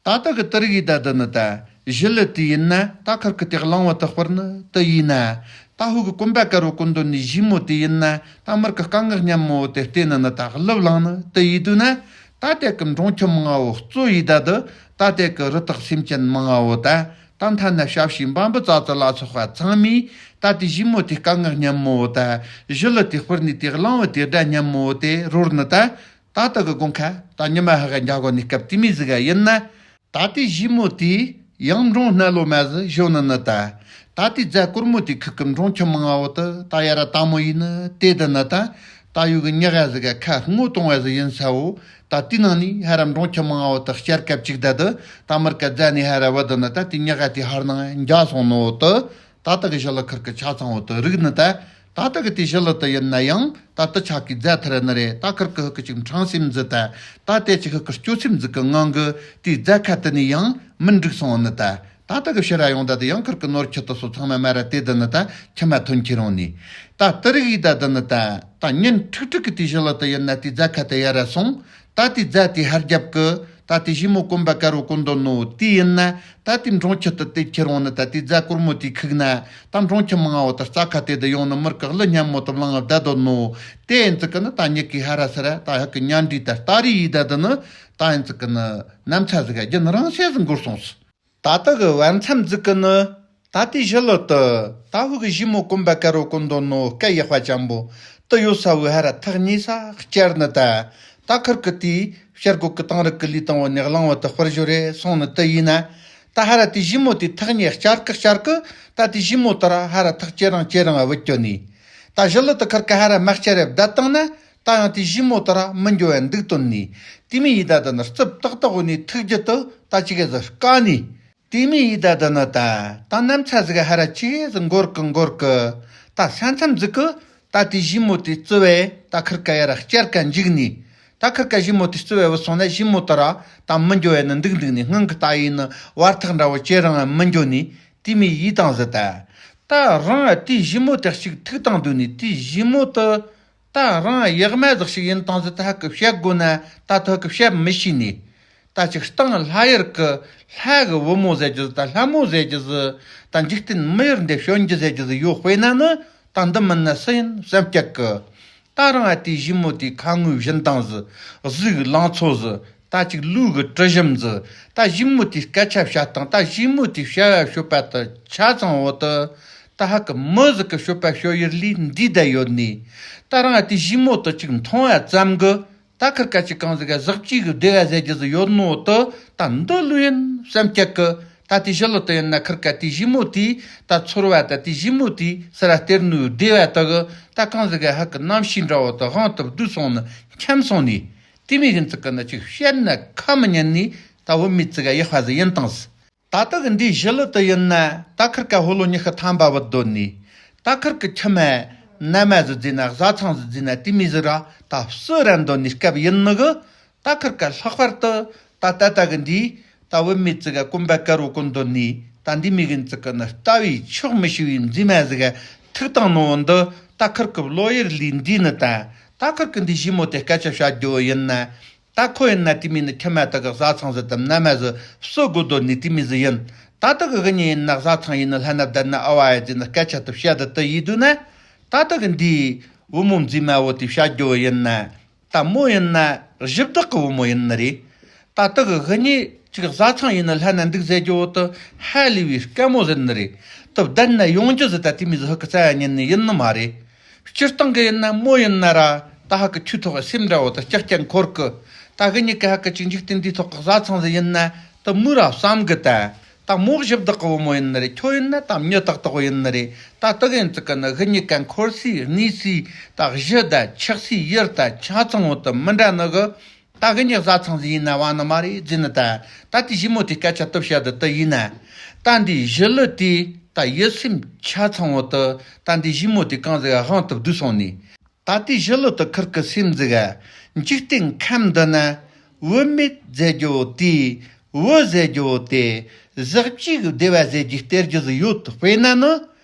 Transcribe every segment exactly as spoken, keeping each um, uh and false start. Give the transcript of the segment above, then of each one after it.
ད་ལྟ་གི་དེ་རིགས་ཡིན་ད་དེ་ནི་ད། ཞི་ལི་དེ་ཡིན་ན་ད་ཁིར་གི་དེ་གླང་བོ་དེ་སྤུར་ནི་དེ་ཡིན་ན། ད་ཧུ་གི་གོམ་པ་དཀར་བོ་གོན་དོན་ནི་ཞི་མོ་དེ་ཡིན་ན་ད་མིར་གི་དཀའ་ངལ་སྙམ་མོ་དེ་བལྟས་ནི་ནི་ད་གླུ་བླངས་ནི་དེ་ཡིན་དུས་ན། ད་དེ་གི་འབྲོང་ཁྱི་མང་བོ་གཙོ་ཡིན་ད་དེ། ད་དེ་གི་རི་དྭགས་སེམས་ཅན་མང་བོ་ད། ད་མཐའ་ན་ཞབས་ཕྱི་འབའ་འབུ་ཙག་ཙིག་ལ་སོགས་པ་ཚང་མས་ད་དེ་ཞི་མོ་དེ་དཀའ་ངལ་སྙམ་མོ་ད། ཞི་ལི་དེ་སྤུར་ནི་དེ་གླང་བོ་དེ་དགྲ་སྙམ་མོ་དེ་རོར་ནི་ད། ད་ལྟ་གི་དགོང་ཁ་ད་ཉི་མ་ཧ་ག་འཇག་གོ་ནི་སྐབས་དེ་མི་ཟིག་ག་ཡིན་ན། ད་དེ་ཞི་མོ་དེ་ཡང་འབྲོང་སྣ་ལོ་མ་ཟི་བཞོན་ནི་ནི་ད། ད་དེ་རྫ་གུར་མོ་དེ་ཁུག་གི་འབྲོང་ཁྱི་མང་བོ་དེ་ད་ཡ་ར་དྭངས་མོ་ཡིན་ནི་དེ་དེ་ནི་ད། ད་ཡུ་གི་ཉི་ཧ་ཟིག་ག་ཁ་སྔོ་གཏོང་བ་ཟི་ཡིན་ས་བོ། ད་དེ་ནང་ནི་ཧ་ར་འབྲོང་ཁྱི་མང་བོ་དེ་བསྐྱར་སྐབས་གཅིག་ད་དེ་ད་མིར་ག་རྫ་ནི་ཧ་ར་བ་དེ་ནི་ད་དེ་ཉི་ཧ་དེ་ཧར་ནང་འཇག་སོང་ནོ་དེ། ད་ལྟ་གི་ཞི་ལི་ཁིར་གི་ཆ་ཚང་བོ་དེ་རིག་ནི་ད། ད་ལྟ་གི་དེ་ཞི་ལི་དེ་ཡིན་ན་ཡང་ད་དེ་ཆ་གི་རྫ་ཐར་ནི་རེད། ད་ཁིར་གི་ཧུ་གི་ཅིག་འཕྲང་སེམས་ཟི་ད། ད་དེ་ཅིག་ཧུ་གི་སྐྱོ་སེམས་ཟི་གི་ངང་གི་དེ་རྫ་ཁ་དེ་ནི་ཡང་མི་འགྲིག་སོང་ནི་ད། ད་ལྟ་གི་ཕྱི་ར་ཡོང་ད་དེ་ཡང་ཁིར་གི་ནོར་ཁྱི་དེ་སོ་ཚང་མ་མ་ར་དེ་དེ་ནི་ད་ཁྱི་མ་ཐོན་ཁྱེར་རུང་ནི། ད་དེ་རིག་ཡི་ད་དེ་ནི་ད། ད་ཉིན་ཁྲིག་ཁྲིག་གི་དེ་ཞི་ལི་དེ་ཡིན་ན་དེ་རྫ་ཁ་དེ་ཡ་ར་སོང་། ད་དེ་རྫ་དེ་ཧར་རྒྱབ་གི། ད་དེ་ཞི་མོ་གོམ་པ་དཀར་བོ་གོན་དོ་ནོ་དེ་ཡིན་ན། ད་དེ་འབྲོང་ཁྱི་དེ་དེ་ཁྱེར་འོང་ནི་ད་དེ་རྫ་གུར་མོ་དེ་ཁུག་ན། ད་འབྲོང་ཁྱི་མང་བོ་དེ་རྩྭ་ཁ་དེ་དེ་ཡོང་ནི་མིར་གི་གླུ་སྙན་མོ་དེ་བླངས་བསྡད་དོ་ནོ། དེ་ཡིན་ཙི་གི་ནི་ད་ཉི་གི་ཧ་ར་སི་ར་ད་ཧ་གི་ཉན་འདྲི་ད་སྟ་རི་ཡི་ད་དེ་ནི། ད་ཡིན་ཙི་གི་ནི་ནམ་ཚ་ཟིག་ག་རྒྱུན་རིང་སེ་ཟིག་འགོར་སོང་སི། ད་ལྟ་གི་བར་མཚམས་ཟིག་གི་ནི། ད་ལྟའི་ཞི་ལི་དེ། ད་ཧུ་གི་ཞི་མོ་གོམ་པ་དཀར་བོ་གོན་དོ་ནོ་སྐད་ཡག་པ་ཅན་པོ། དེ་ཡོད་ས་བོའི་ཧ་ར་ཐག་ཉེ་ས་བསྐྱར་ནི་ད། ད་ཁིར་གི་དེའི་ཤར་སྒོ་གི་དང་རི་གི་ལི་དང་བོ་ནས་གླང་བོ་དེ་སྤར་ཞོ་རེ་སོང་ནི་དེ་ཡིན་ན། ད་ཧ་ར་དེ་ཞི་མོ་དེ་ཐག་ཉེ་བསྐྱར་གི་བསྐྱར་གི། ད་དེ་ཞི་མོ་དེ་ར་ཧ་ར་ཐག་ཅེ་རང་ཅེ་རང་བུད་གྱོ་ནི། ད་ཞི་ལི་དེ་ཁིར་གི་ཧ་ར་མ་བསྐྱར་རེ་བསྡད་བཏང་ན། ད་ཡང་དེ་ཞི་མོ་དེ་ར་མི་འགྱོ་བའི་འདུག་དོན་ནི། དེ་མི་ཡི་ད་དེ་ནི་རྩིབ་ཏག་ཏག་བོ་ནི་ཐུག་རྒྱུ་དེ་ད་ཅི་གེ་ཟི་དཀའ་ནི། དེ་མི་ཡི་ད་དེ་ནི་ད། ད་ནམ་ཚ་ཟིག་ཧ་ར་ཅི་གེ་ཟི་འགོར་གི་འགོར་གི། ད་ས་མཚམས་ཟིག་གི། ད་དེ་ཞི་མོ་དེ་བརྩི་བས་ད་ཁིར་ཀ་ཡ་ར་བསྐྱར་ཀ་འཇིག་ནི། ད་ཁིར་ཀ་ཞི་མོ་དེ་བརྩི་བས་བུད་སོང་ན་ཞི་མོ་དེ་ར་ད་མི་འགྱོ་བས་ནི་འདུག་འདུག་ནི། སྔོན་གི་ད་ཡིན་ནི་བར་ཐག་འདྲ་བོ་ཅེ་རང་མི་འགྱོ་ནི། དེ་མི་ཡི་དང་ཟི་ད། ད་རང་དེ་ཞི་མོ་དེ་ཞིག་ཐུག་བཏང་འདུག་ནི། དེ་ཞི་མོ་དེ། ད་རང་ཡག་མ་ཟིག་ཞིག་ཡིན་དང་ཟི་ད་ཧ་གི་བཤད་དགོ་ན་ད་ཐོ་གི་བཤད་མི་ཤེས་ནི། ད་ཅིག་སྟེང་ལྷ་ཡུལ་གི་ལྷ་གི་བུ་མོ་ཟེར་རྒྱུ་ཟི་ད་ལྷ་མོ་ཟེར་རྒྱུ་ཟི། ད་འཇིག་རྟེན་མི་ཡུལ་འདི་བྱོན་རྒྱུ་ཟེར་རྒྱུ་ཟི་ཡོད། དཔེར་ན་ནི་ད་འདི་མིན་ན་སུ་ཡིན་བསམ་སྐྱག་གི། ད་རང་ཨ་དེ་ཞི་མོ་དེ་ཁ་ངོའི་བཞིན་དང་ཟི། གཟུགས་ལང་ཚོ་ཟི། ད་ཅིག་ལུས་གི་དྲི་ཞིམ་ཟི། ད་ཞི་མོ་དེ་སྐད་ཆ་བཤད་སྟངས། ད་ཞི་མོ་དེ་བྱ་བ་སྤྱོད་པ་དེ་ཆ་ཚང་བོ་དེ། ད་ཧ་གི་མི་ཟིག་གི་སྤྱོད་པ་སྤྱོད་ཡུལ་ལས་འདས་བསྡད་ཡོད་ནི། ད་རང་དེ་ཞི་མོ་དེ་ཅིག་མཐོང་བ་ཙམ་གི། ད་ཁིར་ཀ་ཅིག་གང་ཟིག་ག་ཟག་བཅས་གི་བདེ་བ་ཟེར་རྒྱུ་ཟིག་ཡོད་ནོ་དེ། ད་འདི་ལོས་ཡིན་བསམ་སྐྱག་གི། ད་དེ་ཞི་ལི་དེ་ཡིན་ན་ཁིར་ཀ་དེ་ཞི་མོ་དེ། ད་ཚོར་བ་ད་དེ་ཞི་མོ་དེ་སི་ར་སྟེར་ནོའི་བདེ་བ་དེ་གི། ད་གང་ཟིག་ག་ཧ་གི་རྣམ་ཤེས་འདྲ་བོ་དེ་དབང་དུ་བསྡུས་སོང་ནི་འཁྱམས་སོང་ནི། དེ་མི་ཡིན་ཙི་གི་ན་ཅིག་བཤད་ན་ཁ་མི་ཉན་ནི། ད་བུད་མེད་ཙི་ག་ཡག་པ་ཟིག་ཡིན་དང་ཟི། ད་ལྟ་གི་འདིའི་ཞི་ལི་དེ་ཡིན་ན་ད་ཁིར་ཀ་ཕོ་ལོ་ཉི་ཤུ་ཐམ་པ་བུད་དོ་ནི། ད་ཁིར་ཀི་ཁྱི་མ་མནའ་མ་ཟི་རྫི་ན་བཟའ་ཚང་ཟི་རྫི་ན་དེ་མི་ཟི་ར་ད་བསུ་རན་དོ་ནི་སྐབས་ཡིན་ནི་གི། ད་ཁིར་ཀ་ལྷག་པར་དུ་ད་ད་ལྟ་གི་འདིའི་ད་བུད་མེད་ཙི་ག་གོམ་པ་དཀར་བོ་གོན་དོ་ནི། ད་འདི་མི་གི་ཙི་གི་ནི་ལྟ་བའི་ཆོག་མི་ཤེས་པའི་མཛེས་མ་ཟི་ག་ཐུག་བཏང་ནོ་འདི། ད་ཁིར་ཀི་ལོ་ཡར་ལས་འདི་ནི་ད། ད་ཁིར་ཀི་འདི་ཞི་མོ་དེ་སྐད་ཆ་བཤད་རྒྱུ་ཡིན་ན། ད་ཁོ་ཡིན་ན་དེ་མིན་ནི་ཁྱི་མ་དག་གི་བཟའ་ཚང་ཟི་དམ་མནའ་མ་ཟི་བསུ་དགོས་དོ་ནི་དེ་མི་ཟི་ཡིན། ད་དག་གི་གི་ཉིན་ཡིན་ན་བཟའ་ཚང་ཡིན་ནི་ལྷ་ན་བསྡད་ན་ཨ་བ་ཡ་ཟི་ནི་སྐད་ཆ་དུ་བཤད་དུ་དུ་ཡིན་དུས་ན། ད་དག་གི་འདིའི་བུ་མོ་མཛེས་མ་བོ་དེ་བཤད་རྒྱུ་ཡིན་ན། ད་མོ་ཡིན་ན་གཞི་བདག་གི་བུ་མོ་ཡིན་ནི་རེད། ད་དག་གི་གི་ཉིན་ཅིག་བཟའ་ཚང་ཡིན་ནི་ལྷ་ན་འདུག་ཟེར་རྒྱུ་བོ་དུ་ཧ་ལས་པའི་དཀའ་མོ་ཟེར་ནི་རེད། དུ་བསྡད་ན་ཡོང་རྒྱུ་ཟི་ད་དེ་མི་ཟི་ཧུ་གི་རྩ་ཡ་ཉན་ནི་ཡིན་ནི་མ་རེད། སྤྱིར་བཏང་གི་ཡིན་ན་མོ་ཡིན་ན་ར་ད་ཧ་གི་ཆུ་ཐོག་གི་སེམས་འདྲ་བོ་ད་ཀྱག་ཀྱག་འཁོར་གི། ད་གི་ཉི་གི་ཧ་གི་ཅིག་འཇིག་རྟེན་འདིའི་ཐོག་གི་བཟའ་ཚང་ཟིག་ཡིན་ན་ད་མོ་ར་བསམ་གི་ད། ད་མོ་གཞི་བདག་གི་བུ་མོ་ཡིན་ནི་རེད། ཁྱོད་ཡིན་ན་ད་མྱི་ཏག་ཏག་བོ་ཡིན་ནི་རེད། ད་དག་ཡིན་ཙི་གི་ནི་གི་ཉི་ག་འཁོར་སའི་གནས་སའི་ད་གཞི་ད་ཆགས་སའི་ཡུལ་ད་ཆ་ཚང་བོ་ད་མི་འདྲ་ནི་གི། ད་གི་ཉི་བཟའ་ཚང་ཟིག་ཡིན་ན་བ་ནི་མ་རེད་ཟེར་ནི་ད། ད་དེ་ཞི་མོ་དེ་སྐད་ཆ་དུ་བཤད་དུ་དུ་ཡིན་ན། ད་འདི་ཞི་ལི་དེ་ད་ཡིད་སེམས་ཆ་ཚང་བོ་དུ་ད་འདི་ཞི་མོ་དེ་གང་ཟིག་དབང་དུ་བསྡུས་སོང་ནི། ད་དེ་ཞི་ལི་དུ་ཁིར་གི་སེམས་ཟིག་ག་འཇིག་རྟེན་ཁམས་འདི་ན་བུད་མེད་ཟེར་རྒྱུ་བོ་དེ། བུ་ཟེར་རྒྱུ་བོ་དེ་ཟག་བཅས་ཀྱི་བདེ་བ་ཟེར་རྒྱུ་སྟེར་རྒྱུ་ཟིག་ཡོད་དུ་དཔེར་ན་ནི།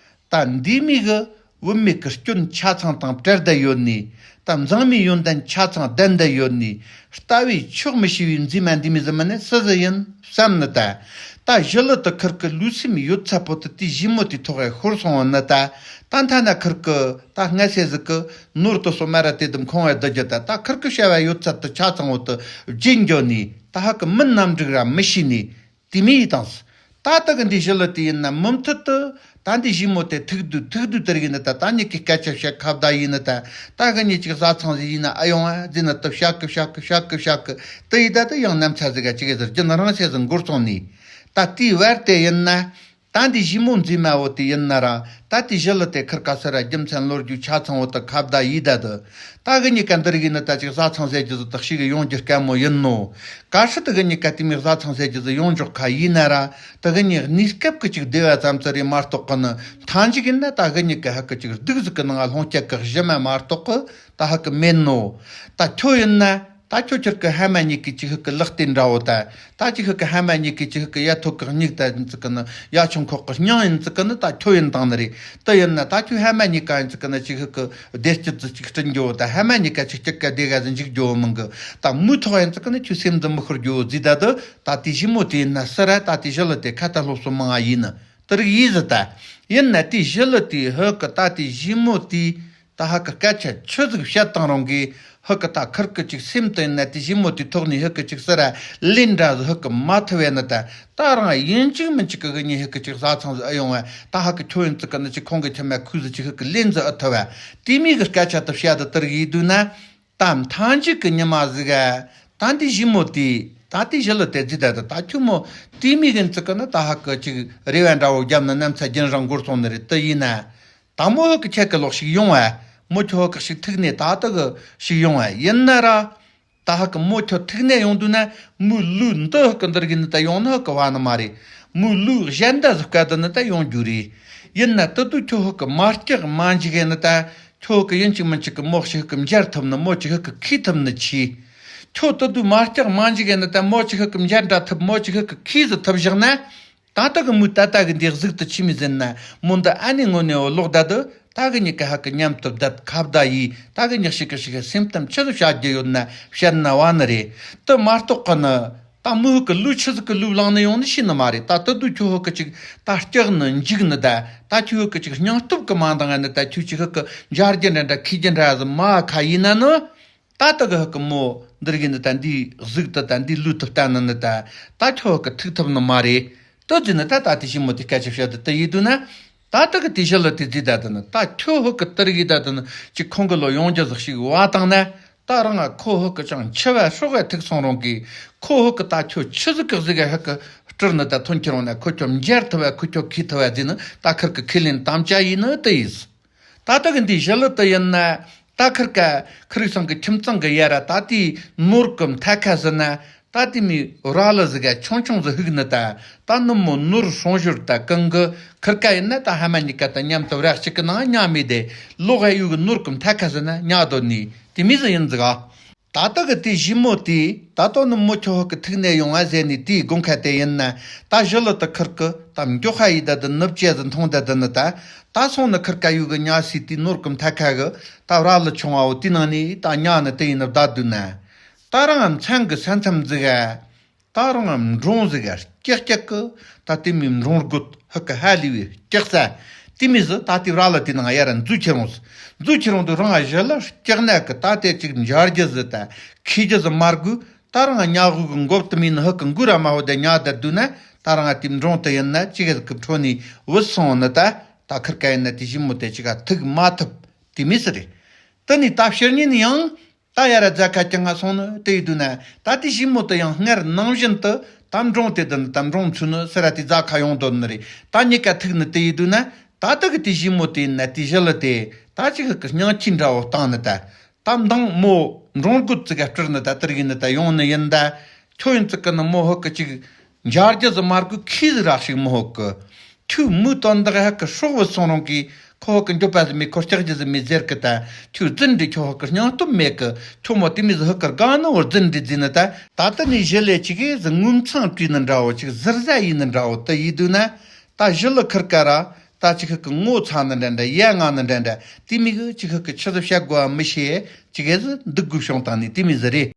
ད་འདི་མི་གི་ བུད་མེད་ཀྱི་སྐྱོན་ཆ་ཚང་དང་བྲལ་བསྡད་ཡོད་ནི། ད་མཛངས་མའི་ཡོན་ཏན་ཆ་ཚང་ལྡན་བསྡད་ཡོད་ནི། ལྟ་བས་ཆོག་མི་ཤེས་པའི་མཛེས་མ་འདི་མོ་ཟིག་མིན་ནི་སུ་ཟིག་ཡིན་བསམ་ནི་ད། ད་ཞི་ལི་དེ་ཁིར་གི་ལུས་སེམས་ཡོད་ཚད་པོ་དེ་དེ་ཞི་མོ་དེའི་ཐོག་གི་ཤོར་སོང་བ་ནི་ད། ད་ཐ་ན་ཁིར་གི་ད་སྔ་སེ་ཟིག་གི་ནོར་དེ་སོ་མ་ར་དེ་དུ་ཁོང་བའི་བསྡུ་རྒྱུ་ད། ད་ཁིར་གི་བྱ་བ་ཡོད་ཚད་དེ་ཆ་ཚང་བོ་དེ་བརྗེད་འགྱོ་ནི། ད་ཧ་གི་མི་རྣམ་འགྲིག་ར་མི་ཤེས་ནི། དེ་མོ་ཡི་དང་། ད་ལྟ་གི་འདི་ཞི་ལི་དེ་ཡིན་ན་མུ་མཐུད་དུ། ད་འདི་ཞི་མོ་དེ་ཐུག་དུས་ཐུག་དུས་དེ་རིགས་ནི་ད། ད་ཉིད་ཀྱི་སྐད་ཆ་བཤད་ཁ་བརྡ་ཡིན་ནི་ད། ད་གི་ཉིད་ཅིག་བཟའ་ཚང་ཟིག་ཡིན་ན་ཨ་ཡོང་ཨ་ཟིན་ན་དུ་བཤད་གི་བཤད་གི་བཤད་གི་བཤད་གི་དེ་ཡི་ད། དེ་ཡང་ནམ་ཚ་ཟིག་ག་ཅིག་གི་ཟེར་རྒྱུ་ནི་རང་སེ་ཟིག་འགོར་སོང་ནི། ད་དེའི་བར་དེ་ཡིན་ན། ད་འདི་ཞི་མོ་མཛེས་མ་བོ་དེ་ཡིན་ན་ར། ད་དེ་ཞི་ལི་དེ་ཁིར་ཀ་སི་ར་རྒྱུ་མཚན་ལོ་རྒྱུས་ཆ་ཚང་བོ་དེ་ཁ་བརྡ་ཡིས་ད་དུ། ད་གི་ཉི་ཀ་འདི་རིགས་ནི་ད་ཅིག་བཟའ་ཚང་ཟེར་རྒྱུ་ཟིག་དག་ཞིག་ཡོང་རྒྱུ་དཀའ་མོ་ཡིན་ནོ། གལ་སྲིད་དེ་གི་ཉི་ཀ་དེ་མོ་བཟའ་ཚང་ཟེར་རྒྱུ་ཟིག་ཡོང་འཇོག་ཁ་ཡིན་ན་ར། དེ་གི་ཉི་གནས་སྐབས་ཀྱི་ཅིག་བདེ་བ་ཙམ་ཙི་རེད་མ་གཏོགས་གི་ནི། མཐའ་མཇུག་ཡིན་ན་ད་གི་ཉི་ཀ་ཧ་གི་ཅིག་སྡུག་ཟིག་གི་ནང་ལྷུང་སྐྱེད་གི་གཞི་མ་མ་གཏོགས་གི་ད་ཧ་གི་མེད་ནོ། ད་ཁྱོད་ཡིན་ན། ད་ཁྱོད་ཁྱེད་ཀྱི་ཧ་མ་ཉིད་ཀྱི་ཅིག་ཧུ་ཀི་ལག་རྟེན་འདྲ་བོ་ད། ད་ཅིག་ཧུ་ཀི་ཧ་མ་ཉིད་ཀྱི་ཅིག་ཧུ་ཀི་ཡ་ཐོག་གི་སྙིགས་ད་ཡིན་ཙི་ཀི་ནི། ཡ་ཆུང་ཁོག་གི་སྙིང་ཡིན་ཙི་ཀི་ནི་ད་ཁྱོད་ཡིན་དང་ནི་རེད། དེ་ཡིན་ན་ད་ཁྱོད་ཧ་མ་ཉིད་ཀ་ཡིན་ཙི་ཀི་ནི་ཅིག་ཧུ་ཀི་བདེ་སྐྱིད་ཙི་ཅིག་སྐྲུན་རྒྱུ་བོ་ད། ཧ་མ་ཉིད་ཀ་ཅིག་སྐྱིད་ཀ་བདེ་ག་ཟིག་འཇིག་རྒྱུ་བོ་མིན་གི། ད་མུ་ཐོག་ཡིན་ཙི་ཀི་ནི་ཁྱོད་སེམས་འདི་མི་ཤོར་རྒྱུ་བོ་ཟིག་ད་དུ། ད་དེ་ཞི་མོ་དེ་ཡིན་ན་སི་ར་ད་དེ་ཞི་ལི་དེ་ཁ་ད་སློབ་གསོ་མང་ང་ཡིན་ནི། དེ་རིགས་ཡིས་ཟི་ད། ཡིན་ན་དེ་ཞི་ལི་དེ་ཧུ་ཀི་ད་དེ་ཞི་མོ་དེ། ད་ཧ་གི་སྐད་ཆ་ཆི་ཟིག་བཤད་བཏང་རུང་གི། ཧུ་གི་ད་ཁིར་གི་ཅིག་སེམས་དེ་ན་དེ་ཞི་མོ་དེ་ཐོག་ནས་ཧུ་གི་ཅིག་སི་ར་ལེན་འདྲ་ཟི་ཧུ་གི་མ་ཐུབ་བས་ནི་ད། ད་རང་ཡིན་གཅིག་མིན་གཅིག་གི་གི་ཉི་ཧུ་གི་ཅིག་བཟའ་ཚང་ཟི་ཨ་ཡོང་བས། ད་ཧ་གི་ཁྱོད་ཡིན་ཙི་གི་ནི་ཅིག་ཁོང་གི་ཁྱིམ་མ་ཁུ་ཟི་ཅིག་ཧུ་གི་ལེན་ཟི་ཨ་ཐུབ་བས། དེ་མིག་གི་སྐད་ཆ་དུ་བཤད་དུ་དེར་ཡིད་དུ་ན། ད་མཐའ་མཇུག་གི་ཉི་མ་ཟིག་ག་ད་འདི་ཞི་མོ་དེ། ད་དེ་ཞི་ལི་དེ་ཟི་ད་ད་ད་ཁྱོད་མོ་དེ་མིག་གི་ཙི་གི་ནི་ད་ཧ་གི་ཅིག་རེ་བ་འདྲ་བོ་བརྒྱབ་ནི་ནམ་ཚ་རྒྱུན་རང་འགོར་སོང་ནི་རེད། དེ་ཡིན་ན། ད་མོ་ཧུ་གི་ཁྱེད་གི་ལོག་ཞིག་ཡོང་བས། མོ་ཁྱོད་ཧུ་གི་ཞིག་ཐུག་ནས་ད་ལྟ་གི་ཞིག་ཡོང་བས། ཡིན་ན་ར། ད་ཧུ་གི་མོ་ཁྱོད་ཐུག་ནས་ཡོང་དུས་ན་མོའི་ལུས་འདི་ཧུ་གི་འདིར་གི་ནི་ད་ཡོང་ནི་ཧུ་གི་བ་ནི་མ་རེད། མོའི་ལུས་གཞན་ད་ཟུག་ག་དུ་ནི་ད་ཡོང་རྒྱུ་རེད། ཡིན་ན་དུ་དུ་ཁྱོད་ཧུ་གི་མ་སྐྲག་མ་འཇིགས་གི་ནི་ད། ཁྱོད་ཧུ་གི་ཡིན་གཅིག་མིན་གཅིག་གི་མོ་ཞིག་ཧུ་གི་མཇལ་ཐུབ་ནི། མོ་ཅིག་ཧུ་གི་ཁས་ཐུབ་ནི་ཆི། ཁྱོད་དུ་དུ་མ་སྐྲག་མ་འཇིགས་གི་ནི་ད་མོ་ཅིག་ཧུ་གི་མཇལ་འདྲ་ཐུབ། མོ་ཅིག་ཧུ་གི་ཁས་ཟི་ཐུབ་བཞག་ན། ད་ལྟ་གི་མོའི་ད་ལྟ་གི་འདི་གཟུགས་དུ་ཆི་མི་ཟིན་ན། མོ་འདི་ཨ་ནི་ངོ་ནས་འོ་ལོག་ད་དུ། ད་གི་ཉི་ཀ་ཧ་གི་མཉམ་དུ་བསྡད་ཁ་བརྡ་ཡིས། ད་གི་ཉག་ཞིག་གི་ཞིག་གི་སེམས་གཏམ་ཆི་ཟིག་བཤད་རྒྱུ་ཡོད་ན་བཤད་ན་བ་ནི་རེད། དུ་མ་གཏོགས་གི་ནི། ད་མོ་ཧུ་གི་ལུས་ཆི་ཟིག་གི་ལུས་བླངས་ནི་ཡོང་ནི་ཤེས་ནི་མ་རེད། ད་དུ་དུ་ཁྱོད་ཧུ་གི་ཅིག་ད་སྐྲག་ནི་འཇིགས་ནི་ད། ད་ཁྱོད་ཧུ་གི་ཅིག་སྙིང་སྟོབས་གི་མ་འདང་ང་ནི་ད། ཁྱོད་ཅིག་ཧུ་གི་འཇར་རྒྱུ་འདྲ་འདྲ་ཁི་རྒྱུ་འདྲ་ཟི་མ་ཁ་ཡིན་ན་ནི། ད་ལྟ་གི་ཧུ་གི་མོ་འདིར་གི་ནི་ད་འདིའི་གཟུགས་དུ་ད་འདིའི་ལུས་དུ་བལྟ་ནི་ནི་ད། ད་ཁྱོད་ཧུ་གི་ཐུག་ཐུབ་ནི་མ་རེད། དུ་ཟི་ནི་ད་ད་དེ་ཞི་མོ་དེ་སྐད་ཆ་བཤད་དུ་དུ་ཡིད་དུ་ན། ད་ལྟ་གི་དེ་ཞི་ལི་དེ་ཟི་ད་དུ་ནི་ད་ཁྱོད་ཧུ་གི་དེར་གི་ད་དུ་ནི་ཅིག་ཁོང་གི་ལོ་ཡོང་རྒྱུ་ཟིག་ཞིག་བ་བཏང་ན། ད་རང་ང་ཁོ་ཧུ་གི་ཅང་འཆི་བ་སྲོག་ག་ཐུག་སོང་རུང་གི། ཁོ་ཧུ་གི་ད་ཁྱོད་ཆི་ཟིག་གི་ཟིག་ག་ཧུ་གི་སྤྲུལ་ནི་ད་ཐོན་ཁྱེར་འོང་ན། ཁོ་ཁྱོད་མཇལ་ཐུབ་བ་ཁོ་ཁྱོད་ཁི་ཐུབ་བ་ཟི་ནི་ད་ཁིར་གི་ཁས་ལེན་དམ་བཅའ་ཡིན་ནི་དུ་ཡིས། ད་ལྟ་གི་འདི་ཞི་ལི་དུ་ཡིན་ན། ད་ཁིར་ཀ་ཁིར་སང་གི་ཁྱིམ་ཚང་གི་ཡ་ར་ད་དེའི་ནོར་གི་མཐའ་ཁ་ཟི་ན། ད་དེ་མོའི་ར་ལི་ཟི་ག་ཆུང་ཆུང་ཟི་ཧུག་ནི་ད། ད་ནུབ་མོ་ནོར་སྲུང་ཞོར་ད་གང་གི་ཁིར་ཀ་ཡིན་ན་ད་ཧ་མ་ཉི་ཀ་ད་མཉམ་དུ་ར་གཅིག་གི་ནང་ཉ་མེད་དེ། ལོག་ཧ་ཡུ་གི་ནོར་གི་མཐའ་ཁ་ཟི་ན་ཉ་དོ་ནི་དེ་མོ་ཟི་ཡིན་ཟི་ག་ད་ལྟ་གི་དེ་ཞི་མོ་དེ་ད་ལྟ་ནི་མོ་ཁྱོད་ཧུ་གི་ཐུག་ནས་ཡོང་ང་ཟེར་ནི་དེའི་དགོངས་ཁ་དེ་ཡིན་ན། ད་ཞི་ལི་དུ་ཁིར་གི་ད་མགྱོགས་ཧ་ཡི་ད་དུ་ནུབ་ཅེ་ཟི་མཐོང་ད་དུ་ནི་ད། ད་སོང་ནི་ཁིར་ཀ་ཡུ་གི་ཉ་སི་དེའི་ནོར་གི་མཐའ་ཁ་གི་ད་ར་ལི་ཆུང་བ་བོ་དེའི་ནང་ནས་ད་ཉ་ནི་དེ་ཡིན་ནི་བདའ་དུ་ན། ད་རང་མཚན་གི་ས་མཚམས་ཟི་ག་ད་རང་འབྲོང་ཟི་ག་སྐྱག་སྐྱག་གི་ད་དེ་མོའི་འབྲོང་རྒོད་ཧུ་གི་ཧ་ལི་བའི་སྐྱག་ས། དེ་མོ་ཟི་ད་དེ་ར་ལི་དེ་ནང་ཡ་ར་འཛུལ་ཁྱེར་འོང་ཟི། འཛུལ་ཁྱེར་འོང་དུ་རང་ཞི་ལི་སྐྱག་ནག་གི་ད་དེ་ཅིག་འཇར་རྒྱུ་ཟི་ད་ཁི་རྒྱུ་ཟི་མར་གུ། ད་རང་ཉ་ཧུ་གི་མགོ་དེ་མོ་ནི་ཧུ་གི་མགུ་ར་མ་ཧོ་དེ་ཉ་དར་དུ་ན། ད་རང་དེ་འབྲོང་དེ་ཡིན་ན་ཅི་གི་གི་ཁྲོ་ནི་བུད་སོང་ནི་ད། ད་ཁིར་ཀ་ཡིན་ན་དེ་ཞི་མོ་དེ་ཅིག་ག་ཐུག་མ་ཐུབ་དེ་མོ་ཟི་རེད། དེ་ནི་ད་ཕྱིར་ཉིན་ཡང་། ད་ཡ་ར་རྫ་ཁ་ཀྱང་ང་སོང་ནི་དེ་ཡི་དུས་ན། ད་དེ་ཞི་མོ་དེ་ཡང་སྔར་ནང་བཞིན་དུ་ད་འབྲོང་དེ་དུ་ནི་ད་འབྲོང་ཚུ་ནི་སི་ར་དེ་རྫ་ཁ་ཡོང་དོ་ནི་རེད། ད་གཉིས་ཀ་ཐུག་ནི་དེ་ཡི་དུས་ན། ད་ད་གི་དེ་ཞི་མོ་དེ་ཡིན་ན་དེ་ཞི་ལི་དེ་ད་ཅིག་ཧུ་གི་སྙིང་ཁྱི་འདྲ་བོ་བཏང་ནི་ད། ད་མདང་མོ་འབྲོང་རྒོད་ཙི་ག་སྤྲུལ་ནི་ད་དེར་གི་ནི་ད་ཡོང་ནི་ཡིན་ད། ཁྱོད་ཡིན་ཙི་གི་ནི་མོ་ཧུ་གི་ཅིག་འཇར་རྒྱུ་ཟི་མར་གུ་ཁི་ཟི་རག་ཞིག་མོ་ཧུ་གི། ཁྱོད་མོའི་དོན་དག་ཧ་གི་སྲོག་བུད་སོང་རུང་གི། ཁོ་ཧ་གི་འགྱོད་པ་ཟི་མེད་ཁོ་སྐྲག་རྒྱུ་ཟི་མེད་ཟེར་གི་ད། ཁྱོད་རྫུན་འདྲི་ཁྱོད་ཧ་གི་སྙིང་སྟོབས་མེད་གི། ཁྱོད་མོ་དེ་མོ་ཟི་ཧུ་གི་དགའ་ནི་བོར་རྫུན་འདྲི་རྫི་ནི་ད། ད་ལྟ་ནས་ཞི་ལི་ཅིག་གི་ཟི་ངུ་མཚང་བྲིས་ནི་འདྲ་བོ་ཅིག་ཟུར་ཟ་ཡིན་ནི་འདྲ་བོ་དུ་ཡིད་དུས་ན། ད་ཞི་ལི་ཁིར་ཀ་ར། ད་ཅི་ཁ་གི་ངོ་ཚ་ནི་འདྲ་འདྲ་ཡ་ང་ནི་འདྲ་འདྲ་དེ་མི་གི་ཅི་ཁ་གི་ཆི་ཟི་བཤད་དགོས་མི་ཤེས་ཅི་གེ་ཟི་འདུག་དགོས་བྱུང་དང་ནི་དེ་མི་ཟི་རེད།